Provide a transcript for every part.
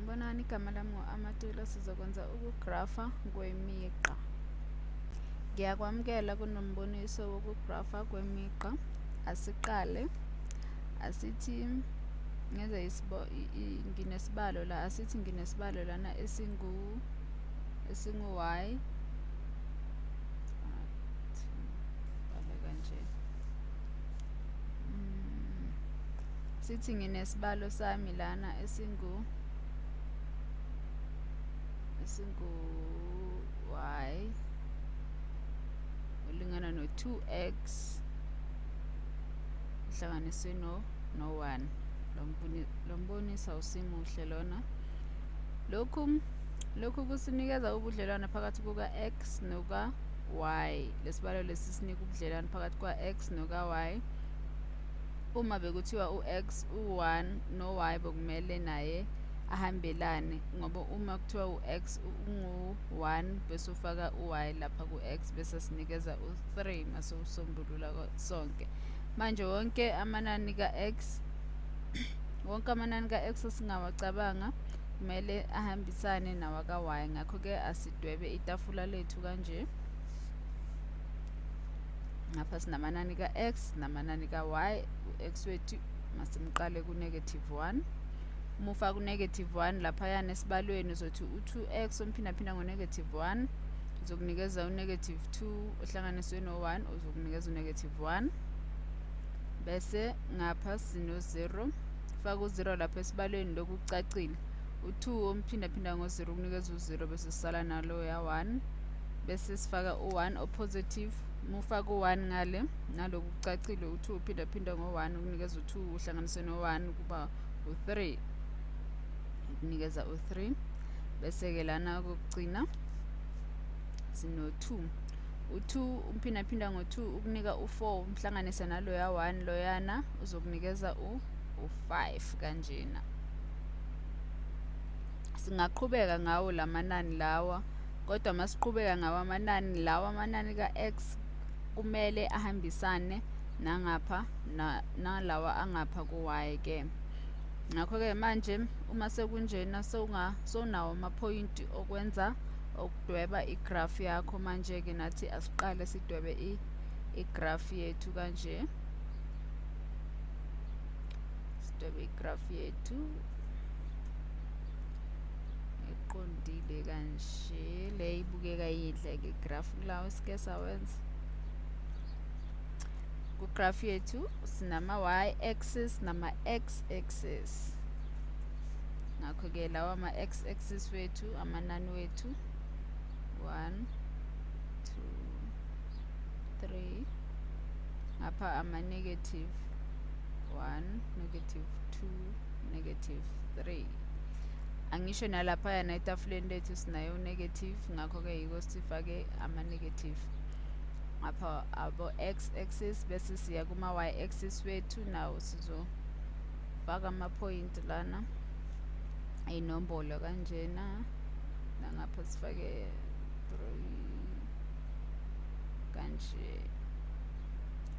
Sanibonani, igama lami ngu-Amatula. Sizokwenza ukugrafa kwemigqa. Ngiyakwamukela kunomboniso wokugrafa kwemigqa. Asiqale. Asithi ngenze nginesibalo la, asithi nginesibalo lana esingu-y. Bhale kanje. Sithi nginesibalo sami lana esingu y ulingana no-2x uhlanganiswe no-1. Lo mboniso awusimuhle lona. Lokhu kusinikeza ubudlelwano phakathi kuka-x noka-y. Lesibalo lesi sinika ubudlelwano phakathi kwa-x noka-y. Uma bekuthiwa u-x u-1 no-y bekumele naye ahambelane, ngoba uma kuthiwa u-x ungu-1 bese ufaka u-y lapha ku-x bese sinikeza u-3 mase usombulula sonke. Manje wonke amanani ka-x, wonke amanani ka-x esingawacabanga kumele ahambisane nawaka-y. Ngakho-ke asidwebe itafula lethu kanje. Ngapha sinamanani ka-x namanani ka-y. U-x wethu masimqale ku-negative 1. Uma ufaka u-negative 1 laphayana esibalweni uzothi u-2x omphindaphinda ngo-negative 1 uzokunikeza u-negative 2 ohlanganiswe no-1 uzokunikeza u-negative 1. Bese ngapha sino-0. Faka u-0 lapha esibalweni, lokhu kucacile. U-2 omphindaphinda ngo-0 ukunikeza u-0 bese sisala naloya 1. Bese sifaka u-1 o-positive. Uma ufaka u-1 ngale, naloku kucacile, u-2 uphindaphinda ngo-1 ukunikeza u-2 uhlanganiswe no-1 kuba u-3, ukunikeza u-3. Bese-ke lana kokugcina sino-2. U-2 umphindaphinda ngo-2 ukunika u-4, umhlanganise naloya 1 loyana uzokunikeza u-5 kanjena. Singaqhubeka ngawo lamanani lawa, kodwa masiqhubeka ngawo amanani lawa, amanani ka-x kumele ahambisane nangapha nalawa angapha ku-y ke. Ngakho-ke manje uma sekunjena sewunawo amaphoyinti okwenza okudweba igraph yakho. Manje-ke nathi asiqale sidwebe igraph yethu kanje. Sidwebe igraph yethu eqondile kanje. Le ibukeka yinhle-ke igraph kulawo esike sawenza. Ku-graph yethu sinama-y axis nama-x axis. Ngakho-ke lawa ama-x axis wethu, amanani wethu 1 2 3, ngapha ama-negative 1, negative 2, negative 3. Angisho nalaphayana etafuleni lethu sinayo u-negative, ngakho-ke yiko sifake ama-negative ngapha abo-x axis. Bese siya kuma-y axis wethu, nawo sizofaka amaphoyinti lana iy'nombolo kanjena, nangapha sifake 3 kanje.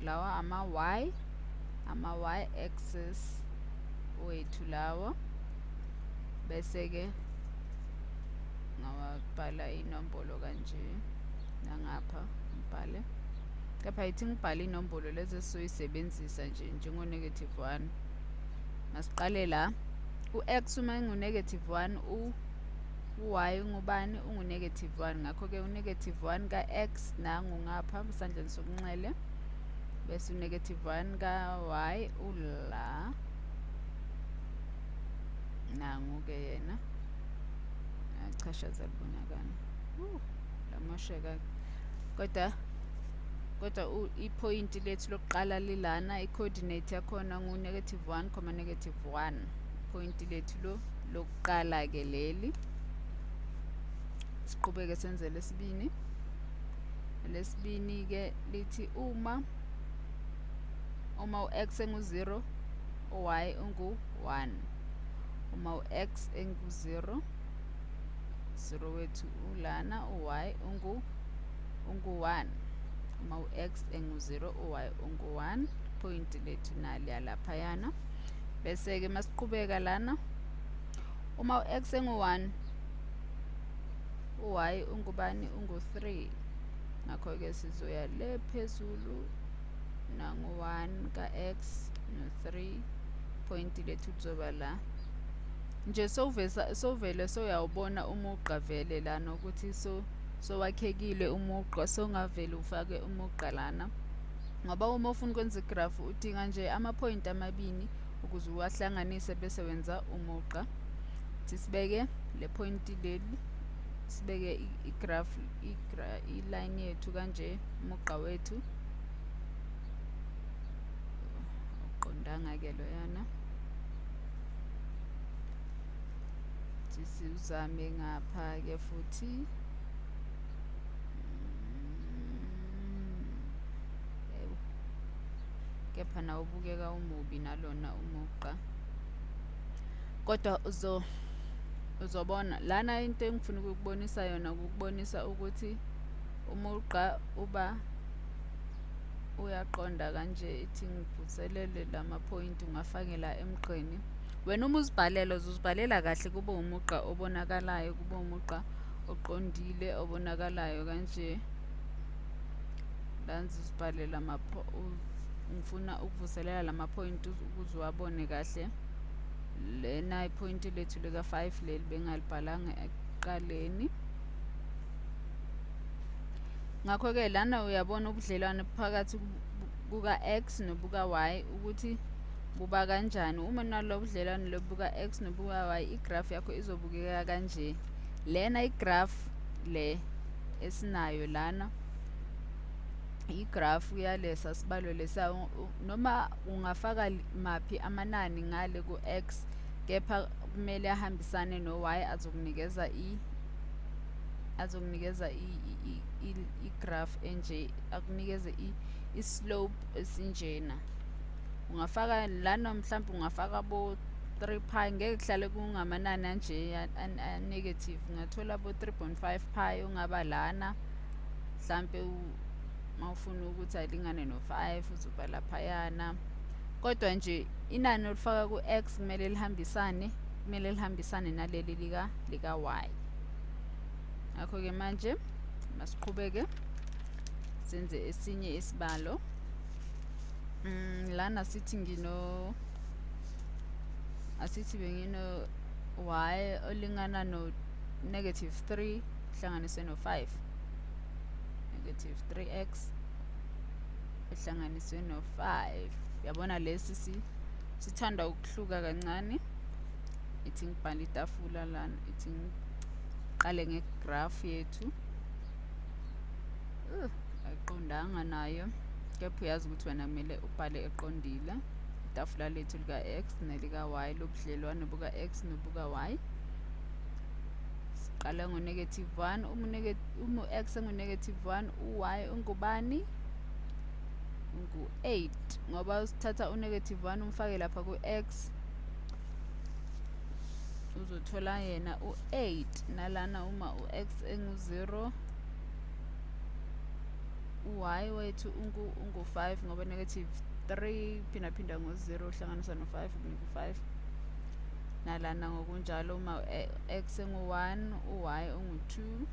Lawa ama-y axis wethu lawo. Bese-ke ngawabhala inombolo kanje, nangapha ngibhale, kepha yithi ngibhale inombolo lezi esizoyisebenzisa nje njengo-negative 1. Masiqale la, u-x uma engu-negative 1, u-y ungubani? Ungu-negative 1. Ngakho-ke u-negative 1 ka-x nangu ngapha esandleni sokunxele, bese u-negative 1 ka-y ula, nangu-ke yena. Achashaza libonakala lamosheka, kodwa iphoyinti lethu lokuqala lilana, i-coordinate yakhona ngu-negative 1 comma negative 1. Iphoyinti lethu lokuqala-ke leli. Siqhubeke senze lesibini. Lesibini-ke lithi uma u-x engu-0, u-y ungu-1. Uma u-x engu-0, 0 wethu ulana, u-y ungu-1. Uma u-x engu-0, u-y ungu-1. Point lethu naliya laphayana. Bese-ke masiqhubeka lana, Uma u-x engu-1, u-y ungubani? Ungu-3. Ngakho-ke sizoya le phezulu nangu-1 ka-x no-3, point lethu lizoba la. Nje sowuvesa sowuvele sowuyawubona umugqa vele lana ukuthi sowakhekile umugqa, sowungavele ufake umugqa lana. Ngoba uma ufuna ukwenza igrafu udinga nje amaphoyinti amabini ukuze uwahlanganise bese wenza umugqa. Thi sibeke le point leli, sibeke igraph, i-line yethu kanje, umugqa wethu awuqondanga-ke loyana. Siwuzame ngapha-ke futhi. Yebo, kepha nawo ubukeka umubi nalona umugqa, kodwa uzobona lana. Into engifuna ukukubonisa yona ukukubonisa ukuthi umugqa uba uyaqonda kanje. Ithi ngivuselele lamaphoyinti, ungafake la emgqeni. Wena uma uzibhalela uzozibhalela kahle, kube umugqa obonakalayo, kube umugqa oqondile obonakalayo kanje. La ngizozibhalela, ngifuna ukuvuselela lamaphoyinti ukuze uwabone kahle. Lena iphoyinti lethu lika-5 leli bengalibhalanga ekuqaleni. Ngakho-ke lana uyabona ubudlelwano phakathi kuka-x nobuka-y ukuthi buba kanjani. Uma nalo budlelwano lobuka-x nobuka-y, igraph yakho izobukeka kanje. Lena igraph le esinayo lana, igraph yalesa sibalo lesa. Noma ungafaka maphi amanani ngale ku-x, kepha kumele ahambisane no-y, azokunikeza i-graph enje, akunikeze i-slope esinjena. Ungafaka lana mhlawumbe ungafaka bo 3 pi, ngeke kuhlale kungamanani anje a-negative. Ungathola bo 3.5 pi ungaba lana mhlampe, mawufuna ukuthi alingane no-5 uzoba laphayana. Kodwa nje inani olifaka ku-x kumele lihambisane naleli lika y. Ngakho-ke manje masiqhubeke senze esinye isibalo. Lana sithi ngino asithi bengino y olingana no negative 3 hlanganiswe no 5, negative 3x ehlanganiswe no 5. Yabona, lesi sithanda ukuhluka kancane. Ithi ngibhale itafula lana, ithi ngiqale ngegraph yethu. Ayiqondanga nayo, kepha uyazi ukuthi wena kumele ubhale eqondile. Itafula lethu lika-x nelika-y, lobudlelwano buka-x nobuka-y. Siqala ngo-negative 1. Uma u-x engu-negative 1, u-y ungubani? Ungu-8, ngoba usithatha u-negative 1 umfake lapha ku-x, uzothola yena u-8. Nalana uma u-x engu-0, u-y wethu ungu-5, ngoba negative 3 phindaphinda ngo-0 uhlanganisa no-5 kunika u-5. Nalana ngokunjalo, uma u-x engu-1, u-y ungu-2.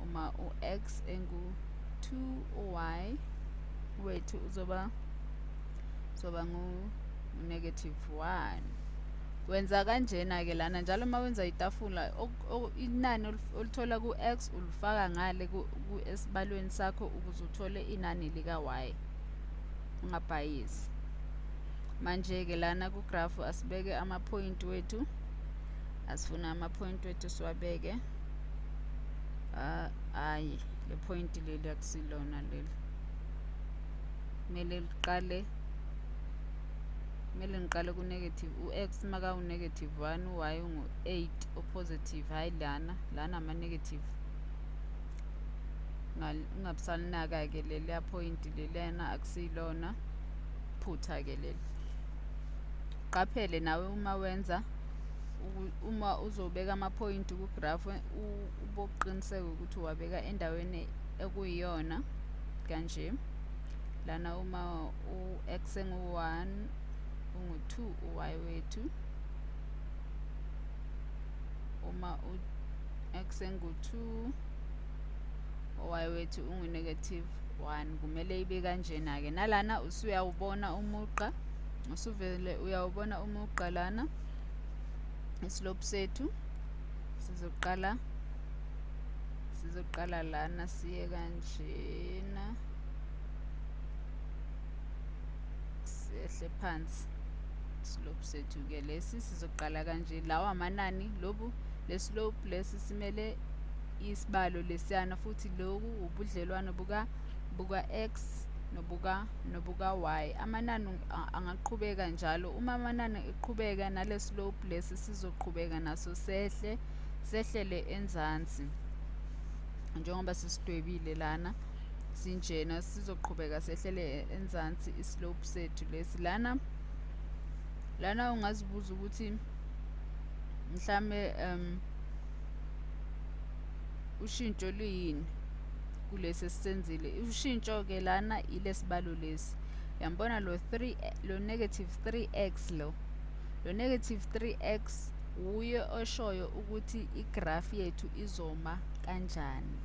Uma u-x engu-2, u-y wethu uzoba ngu-negative 1. Wenza kanjena-ke lana njalo uma wenza itafula, inani olithola ku-x ulifaka ngale esibalweni sakho ukuze uthole inani lika-y, ungabhayisi. Manje-ke lana kugrafu asibeke amaphoyinti wethu, asifuna amaphoyinti wethu siwabeke. Hhayi, le phoyinti leli akusilona leli, kumele liqale, kumele ngiqale ku-negative. U-x makawu-negative 1, u-y ungu-8 o-positive, hhayi lana, lana ama-negative. Ungabisalinaka-ke leliya phoyinti leliyana, akusilona, phutha-ke leli. Qaphele nawe uma wenza, uma uzobeka amaphoyinti kugraph, uboqiniseka ukuthi uwabeka endaweni ekuyiyona kanje. Lana uma u-x engu-1, ungu-2 u-y wethu. Uma u-x engu-2, u-y wethu ungu-negative 1. Kumele ibe kanjena-ke. Nalana usuyawubona umugqa, usuvele uyawubona umugqa lana. Islope sethu sizoqala lana siye kanjena, sehle phansi. Slope sethu ke lesi sizoqala kanje. Lawa amanani, lobu le slope lesi simele isibalo lesiyana, futhi loku ubudlelwano buka x nobuka y. Amanani angaqhubeka njalo. Uma amanani eqhubeka nale slope lesi sizoqhubeka naso sehle, sehlele enzansi njengoba sisidwebile lana sinjena, sizoqhubeka sehlele enzansi islope sethu lesi. Lana ungazibuza ukuthi mhlambe ushintsho luyini kulesi esisenzile. Ushintsho ke lana ilesibalo lesi, uyambona lo 3, lo negative 3x, lo negative 3x uye oshoyo ukuthi igraph yethu izoma kanjani.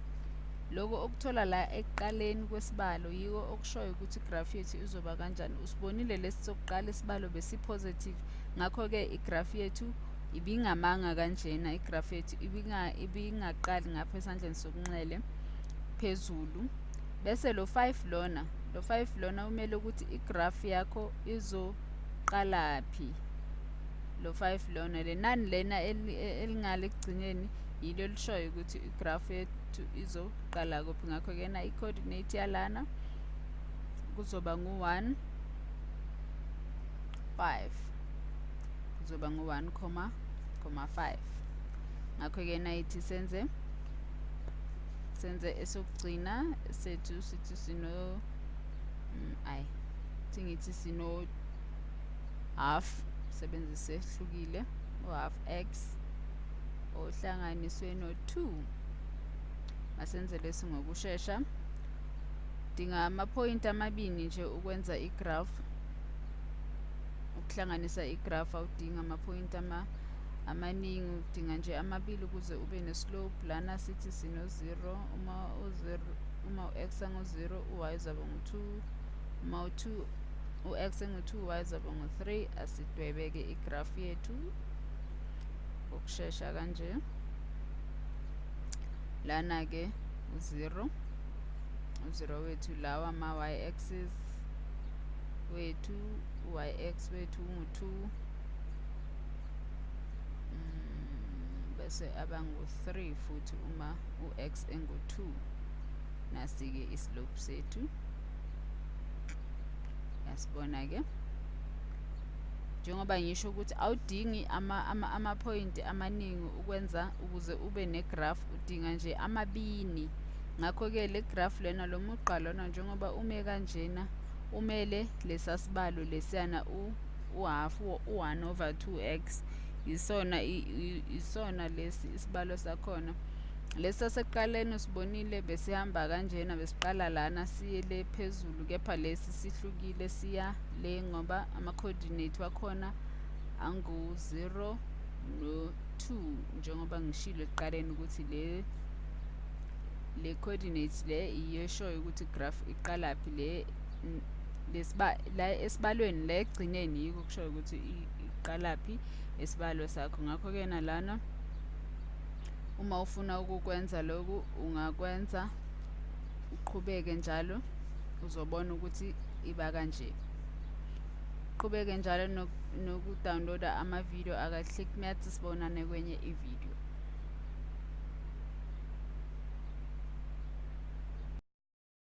Lokho okuthola la ekuqaleni kwesibalo yiko okushoyo ukuthi igraph yethu izoba kanjani. Usibonile lesi sokuqala isibalo besi positive, ngakho-ke igraph yethu ibingamanga kanjena. Igraph yethu ibingaqali ngapha esandleni sokunxele phezulu. Bese lo 5 lona, lo 5 lona umele ukuthi igraph yakho izoqalaphi. Lo 5 lona, le nani lena elingale ekugcineni yilo elishoyo ukuthi igraph yethu izoqala kuphi. Ngakho-ke na i-coordinate yalana kuzoba ngu-1 5, kuzoba ngu-1,5. Ngakho-ke nayithi senze esokugcina sethu, sithi sino ngithi sino half, sebenzise ehlukile, u-half x ohlanganiswe no-2. Masenze lesi ngokushesha. Dinga amaphoyinti amabini nje ukwenza igraph, ukuhlanganisa igraph awudingi amaphoyinti amaningi, udinga nje amabili ukuze ube ne-slope. Lana sithi sino 0, uma u-0, uma u-x engu-0 u-y uzoba ngu-2, uma u-2 u-x engu-2 u-y uzoba ngu-3. Asidwebeke igraph yethu ngokushesha kanje. Lana ke u-0, u-0 wethu, lawa ama-y axis wethu, u-y-x wethu ungu-2, bese abangu-3 futhi uma u-x engu-2. Nasi-ke islope sethu, yasibona-ke. Njengoba ngisho ukuthi awudingi amaphoyinti amaningi ukwenza ukuze ube negraph, udinga nje amabini. Ngakho-ke le graph lena, lo mugqa lona njengoba ume kanjena, umele lesasibalo lesiyana u-half, u-1 over 2x, isona lesi isibalo sakhona. Lesi sasekuqaleni usibonile besihamba kanjena, besiqala lana siye le phezulu, kepha lesi sihlukile siya le ngoba ama-coordinate wakhona angu-0 no-2, njengoba ngishilo ekuqaleni ukuthi le coordinate le iyo eshoyo ukuthi graph iqalaphi. Le la esibalweni la ekugcineni yiko kushoyo ukuthi iqalaphi isibalo sakho. Ngakho-ke nalana uma ufuna ukukwenza lokhu ungakwenza uqhubeke njalo, uzobona ukuthi iba kanje. Qhubeke njalo nokudownloada amavidiyo aka-Click Maths. Sibonane kwenye ividiyo.